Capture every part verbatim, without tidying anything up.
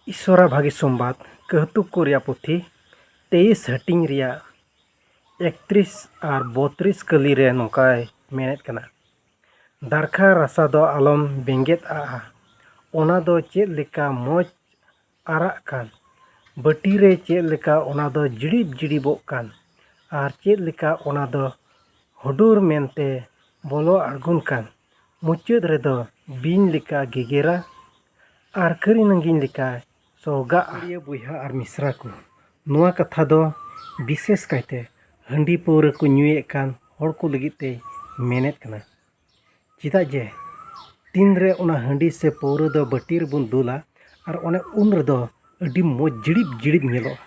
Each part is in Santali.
ᱤᱥᱚᱨᱟ ᱵᱷᱟᱹᱜᱤ ᱥᱚᱢᱵᱟᱫ ᱠᱟᱹᱦᱛᱩ ᱠᱚ ᱨᱮᱭᱟᱜ ᱯᱩᱛᱷᱤ ᱛᱮᱭᱤᱥ ᱦᱟᱹᱴᱤᱧ ᱨᱮᱭᱟᱜ ᱮᱠᱛᱨᱤᱥ ᱟᱨ ᱵᱚᱛᱨᱤᱥ ᱠᱟᱹᱞᱤ ᱨᱮ ᱱᱚᱝᱠᱟᱭ ᱢᱮᱱᱮᱫ ᱠᱟᱱᱟ, ᱫᱟᱨᱠᱷᱟ ᱨᱟᱥᱟ ᱫᱚ ᱟᱞᱚᱢ ᱵᱮᱸᱜᱮᱫ ᱟᱜᱼᱟ, ᱚᱱᱟ ᱫᱚ ᱪᱮᱫ ᱞᱮᱠᱟ ᱢᱚᱡᱽ ᱟᱨᱟᱜ ᱠᱟᱱ, ᱵᱟᱹᱴᱤ ᱨᱮ ᱪᱮᱫ ᱞᱮᱠᱟ ᱚᱱᱟ ᱫᱚ ᱡᱤᱲᱤᱵ ᱡᱤᱲᱤᱵᱚᱜ ᱠᱟᱱ, ᱟᱨ ᱪᱮᱫ ᱞᱮᱠᱟ ᱚᱱᱟ ᱫᱚ ᱦᱩᱰᱩᱨ ᱢᱮᱱᱛᱮ ᱵᱚᱞᱚ ᱟᱬᱜᱚᱱ ᱠᱟᱱ, ᱢᱩᱪᱟᱹᱫ ᱨᱮᱫᱚ ᱵᱤᱧ ᱞᱮᱠᱟ ᱜᱮᱜᱮᱨᱟ ᱟᱨ ᱠᱟᱹᱨᱤ ᱱᱟᱺᱜᱤᱧ ᱞᱮᱠᱟ ᱥᱚᱜᱟᱜᱼᱟ᱾ ᱤᱭᱟᱹ ᱵᱚᱭᱦᱟ ᱟᱨ ᱢᱤᱥᱨᱟ ᱠᱚ, ᱱᱚᱣᱟ ᱠᱟᱛᱷᱟ ᱫᱚ ᱵᱤᱥᱮᱥ ᱠᱟᱭᱛᱮ ᱦᱟᱺᱰᱤ ᱯᱟᱹᱣᱨᱟᱹ ᱠᱚ ᱧᱩᱭᱮᱫ ᱠᱟᱱ ᱦᱚᱲ ᱠᱚ ᱞᱟᱹᱜᱤᱫ ᱛᱮᱭ ᱢᱮᱱᱮᱫ ᱠᱟᱱᱟ᱾ ᱪᱮᱫᱟᱜ ᱡᱮ ᱛᱤᱱᱨᱮ ᱚᱱᱟ ᱦᱟᱺᱰᱤ ᱥᱮ ᱯᱟᱹᱣᱨᱟᱹ ᱫᱚ ᱵᱟᱹᱴᱤ ᱨᱮᱵᱚᱱ ᱫᱩᱞᱟ, ᱟᱨ ᱚᱱᱮ ᱩᱱ ᱨᱮᱫᱚ ᱟᱹᱰᱤ ᱢᱚᱡᱽ ᱡᱤᱲᱤᱵ ᱡᱤᱲᱤᱵ ᱧᱮᱞᱚᱜᱼᱟ᱾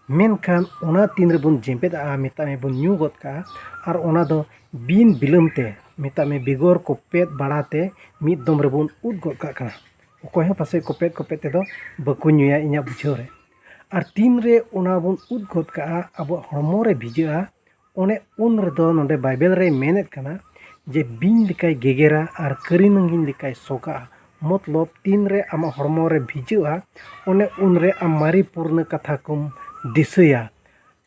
ᱢᱮᱱᱠᱷᱟᱱ ᱚᱱᱟ ᱛᱤᱱ ᱨᱮᱵᱚᱱ ᱡᱮᱢᱵᱮᱫ ᱟᱜᱼᱟ, ᱢᱮᱛᱟᱜ ᱢᱮ ᱵᱚᱱ ᱧᱩ ᱜᱚᱫ ᱠᱟᱜᱼᱟ, ᱟᱨ ᱚᱱᱟ ᱫᱚ ᱵᱤᱱ ᱵᱤᱞᱚᱢ ᱛᱮ, ᱢᱮᱛᱟᱜ ᱢᱮ ᱵᱮᱜᱚᱨ ᱠᱚᱯᱮᱫ ᱵᱟᱲᱟ ᱛᱮ ᱢᱤᱫ ᱫᱚᱢ ᱨᱮᱵᱚᱱ ᱩᱫ ᱜᱚᱫ ᱠᱟᱜ ᱠᱟᱱᱟ᱾ ᱚᱠᱚᱭ ᱦᱚᱸ ᱯᱟᱥᱮᱡ ᱠᱚᱯᱮᱫ ᱠᱚᱯᱮᱫ ᱛᱮᱫᱚ ᱵᱟᱠᱚ ᱧᱩᱭᱟ ᱤᱧᱟᱹᱜ ᱵᱩᱡᱷᱟᱹᱣ ᱨᱮ᱾ ᱟᱨ ᱛᱤᱱ ᱨᱮ ᱚᱱᱟ ᱵᱚᱱ ᱩᱫ ᱜᱚᱫ ᱠᱟᱜᱼᱟ, ᱟᱵᱚᱣᱟᱜ ᱦᱚᱲᱢᱚ ᱨᱮ ᱵᱷᱤᱡᱟᱹᱜᱼᱟ, ᱚᱱᱮ ᱩᱱ ᱨᱮᱫᱚ ᱱᱚᱰᱮ ᱵᱟᱭᱵᱮᱞ ᱨᱮᱭ ᱢᱮᱱᱮᱫ ᱠᱟᱱᱟ ᱡᱮ ᱵᱤᱧ ᱞᱮᱠᱟᱭ ᱜᱮᱜᱮᱨᱟ ᱟᱨ ᱠᱟᱹᱨᱤ ᱱᱟᱺᱜᱤᱧ ᱞᱮᱠᱟᱭ ᱥᱚᱜᱟᱜᱼᱟ᱾ ᱢᱚᱛᱞᱚᱵ ᱛᱤᱱ ᱨᱮ ᱟᱢᱟᱜ ᱦᱚᱲᱢᱚ ᱨᱮ ᱵᱷᱤᱡᱟᱹᱜᱼᱟ, ᱚᱱᱮ ᱩᱱ ᱨᱮ ᱟᱢ ᱢᱟᱨᱮ ᱯᱩᱨᱱᱟᱹ ᱠᱟᱛᱷᱟ ᱠᱚᱢ ᱫᱤᱥᱟᱹᱭᱟ,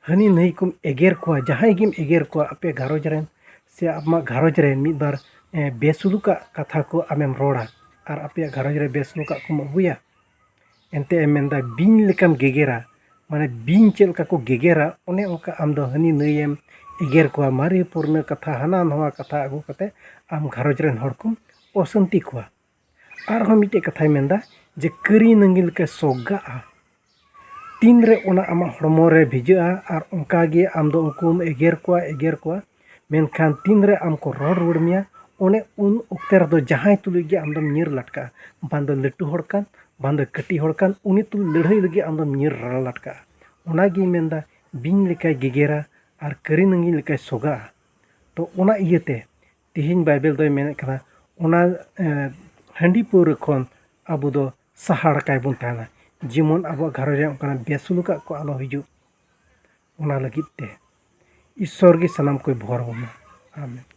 ᱦᱟᱹᱱᱤ ᱱᱟᱹᱭ ᱠᱚᱢ ᱮᱜᱮᱨ ᱠᱚᱣᱟ, ᱡᱟᱦᱟᱸᱭ ᱜᱮᱢ ᱮᱜᱮᱨ ᱠᱚᱣᱟ ᱟᱯᱮ ᱜᱷᱟᱨᱚᱸᱡᱽ ᱨᱮᱱ ᱥᱮ ᱟᱢᱟᱜ ᱜᱷᱟᱨᱚᱸᱡᱽ ᱨᱮ ᱢᱤᱫ ᱵᱟᱨ, ᱮ, ᱵᱮᱥᱩᱞᱩᱠᱟᱜ ᱠᱟᱛᱷᱟ ᱠᱚ ᱟᱢᱮᱢ ᱨᱚᱲᱟ ᱟᱨ ᱟᱯᱮᱭᱟᱜ ᱜᱷᱟᱨᱚᱸᱡᱽ ᱨᱮ ᱵᱮᱥᱩᱞᱩᱠᱟᱜ ᱠᱚᱢ ᱟᱹᱜᱩᱭᱟ᱾ ᱮᱱᱛᱮ ᱮᱢ ᱢᱮᱱᱫᱟ ᱵᱤᱧ ᱞᱮᱠᱟᱢ ᱜᱮᱜᱮᱨᱟ, ᱢᱟᱱᱮ ᱵᱤᱧ ᱪᱮᱫ ᱞᱮᱠᱟ ᱠᱚ ᱜᱮᱜᱮᱨᱟ, ᱚᱱᱮ ᱚᱱᱠᱟ ᱟᱢ ᱫᱚ ᱦᱟᱹᱱᱤ ᱱᱟᱹᱭᱮᱢ ᱮᱜᱮᱨ ᱠᱚᱣᱟ, ᱢᱟᱨᱮ ᱯᱩᱨᱱᱟᱹ ᱠᱟᱛᱷᱟ, ᱦᱟᱱᱟ ᱱᱟᱣᱟ ᱠᱟᱛᱷᱟ ᱟᱹᱜᱩ ᱠᱟᱛᱮ ᱟᱢ ᱜᱷᱟᱨᱚᱸᱡᱽ ᱨᱮᱱ ᱦᱚᱲ ᱠᱚᱢ ᱚᱥᱟᱱᱛᱤ ᱠᱚᱣᱟ᱾ ᱟᱨᱦᱚᱸ ᱢᱤᱫᱴᱮᱡ ᱠᱟᱛᱷᱟᱭ ᱢᱮᱱᱫᱟ ᱡᱮ ᱠᱟᱹᱨᱤ ᱱᱟᱺᱜᱤᱱ ᱞᱮᱠᱟ ᱥᱚᱜᱟᱜᱼᱟ᱾ ᱛᱤᱱ ᱨᱮ ᱚᱱᱟ ᱟᱢᱟᱜ ᱦᱚᱲᱢᱚ ᱨᱮ ᱵᱷᱤᱡᱟᱹᱜᱼᱟ ᱟᱨ ᱚᱱᱠᱟ ᱜᱮ ᱟᱢ ᱫᱚ ᱩᱱᱠᱩᱢ ᱮᱜᱮᱨ ᱠᱚᱣᱟ, ᱮᱜᱮᱨ ᱠᱚᱣᱟ, ᱢᱮᱱᱠᱷᱟᱱ ᱛᱤᱱ ᱨᱮ ᱟᱢ ᱠᱚ ᱨᱚᱲ ᱨᱩᱣᱟᱹᱲ ᱢᱮᱭᱟ, ᱚᱱᱮ ᱩᱱ ᱚᱠᱛᱮ ᱨᱮᱫᱚ ᱡᱟᱦᱟᱸᱭ ᱛᱩᱞᱩᱡ ᱜᱮ ᱟᱢ ᱫᱚᱢ ᱧᱤᱨ ᱞᱟᱴᱠᱟᱜᱼᱟ, ᱵᱟᱝ ᱫᱚ ᱞᱟᱹᱴᱩ ᱦᱚᱲ ᱠᱟᱱ, ᱵᱟᱝ ᱫᱚ ᱠᱟᱹᱴᱤᱡ ᱦᱚᱲ ᱠᱟᱱ, ᱩᱱᱤ ᱛᱩᱞᱩᱡ ᱞᱟᱹᱲᱦᱟᱹᱭ ᱞᱟᱹᱜᱤᱫ ᱟᱢ ᱫᱚᱢ ᱧᱤᱨ ᱨᱟᱲᱟ ᱞᱟᱴᱠᱟᱜᱼᱟ᱾ ᱚᱱᱟᱜᱤᱧ ᱢᱮᱱᱫᱟ, ᱵᱤᱧ ᱞᱮᱠᱟᱭ ᱜᱮᱜᱮᱨᱟ ᱟᱨ ᱠᱟᱹᱨᱤ ᱱᱟᱺᱜᱤᱱ ᱞᱮᱠᱟᱭ ᱥᱚᱜᱟᱜᱼᱟ᱾ ᱛᱚ ᱚᱱᱟ ᱤᱭᱟᱹᱛᱮ ᱛᱮᱦᱮᱧ ᱵᱟᱭᱵᱮᱞ ᱫᱚᱭ ᱢᱮᱱᱮᱫ ᱠᱟᱱᱟ, ᱚᱱᱟ, ᱮ, ᱦᱟᱺᱰᱤ ᱯᱟᱹᱣᱨᱟᱹ ᱠᱷᱚᱱ ᱟᱵᱚ ᱫᱚ ᱥᱟᱦᱟ ᱨᱟᱠᱟᱭ ᱵᱚᱱ ᱛᱟᱦᱮᱱᱟ, ᱡᱮᱢᱚᱱ ᱟᱵᱚᱣᱟᱜ ᱜᱷᱟᱨᱚᱸᱡᱽ ᱨᱮ ᱚᱱᱠᱟᱱᱟᱜ ᱵᱮᱥᱩᱞᱩᱠᱟᱜ ᱠᱚ ᱟᱞᱚ ᱦᱤᱡᱩᱜ, ᱚᱱᱟ ᱞᱟᱹᱜᱤᱫ ᱛᱮ᱾ ᱤᱥᱥᱚᱨ ᱜᱮ ᱥᱟᱱᱟᱢ ᱠᱚᱭ ᱵᱷᱚᱨ ᱵᱚᱱᱟ᱾ ᱟᱢᱮᱱ᱾